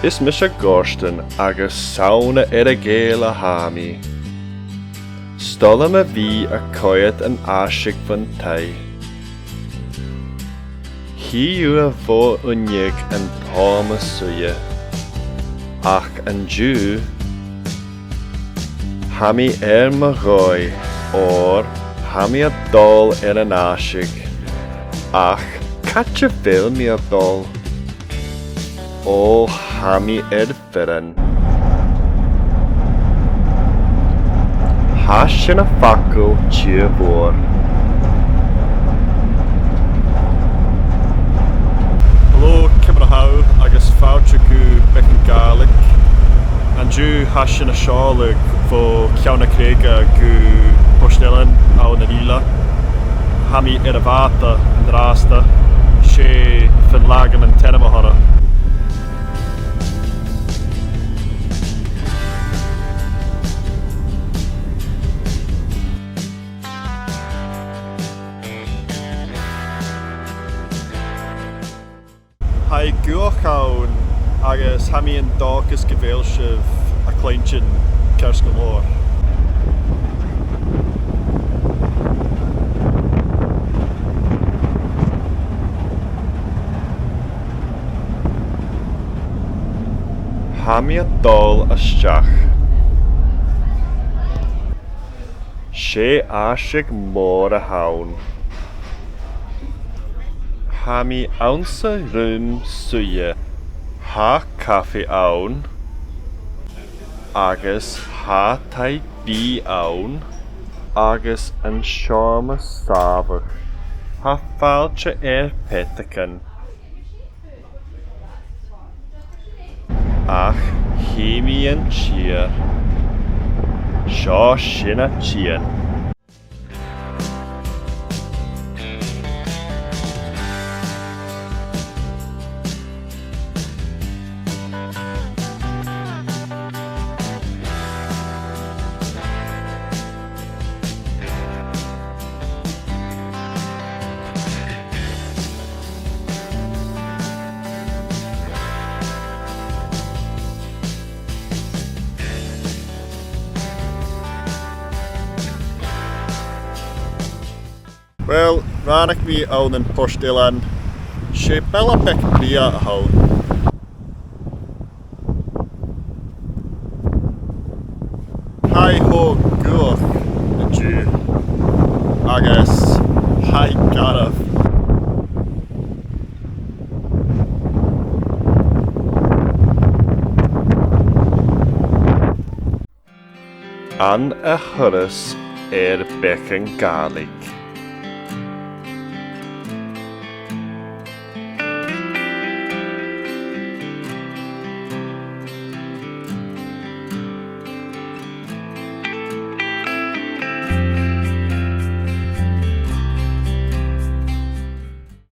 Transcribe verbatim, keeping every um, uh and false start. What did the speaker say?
Is mise Gorstan agus 's ann à Earra-Ghàidheal a tha mi. 'S toil leam a bhith a' coimhead an aiseig bhon taigh. Chì thu a' bhò-uinneig an t-àm a-suidhe, ach an-diugh, tha mi air mo dhòigh, oir tha mi a' dol air an aiseag. Ach càit a bheil mi a' dol? Ò, tha mi air bhioran. Tha sinn a' fàgail tìr-mòr. Hello, ciamar a tha thu agus fàilte gu Beagan Gàidhlig. An-diugh tha sinn a' seòladh bho Cheann na Creige gu Port Ìlein ann an Ìle. Tha mi air a' bhàta an-dràsta, 's e Fionn Lagan an t-ainm a th' oirre. Tha i gaothach ann agus tha mi an dòchas gu bheil sibh a' cluinntinn ceart gu leòr. Tha mi a' dol a-steach. 'S e aiseag mòr a th' ann. Tha mi anns an rùm-suidhe. Tha cafaidh ann, agus tha taigh-bìdh ann, agus an seòmar sàmhach. Tha fàilte air peataichean. Ach chì mi an tìr. Seo sinn a' tighinn. Uill, ràinig mi ann am Port Ìlein. 'S e baile beag brèagha a th' ann. Tha i cho gaothach an-diugh agus tha i garbh. An ath thuras air Beagan Gàidhlig.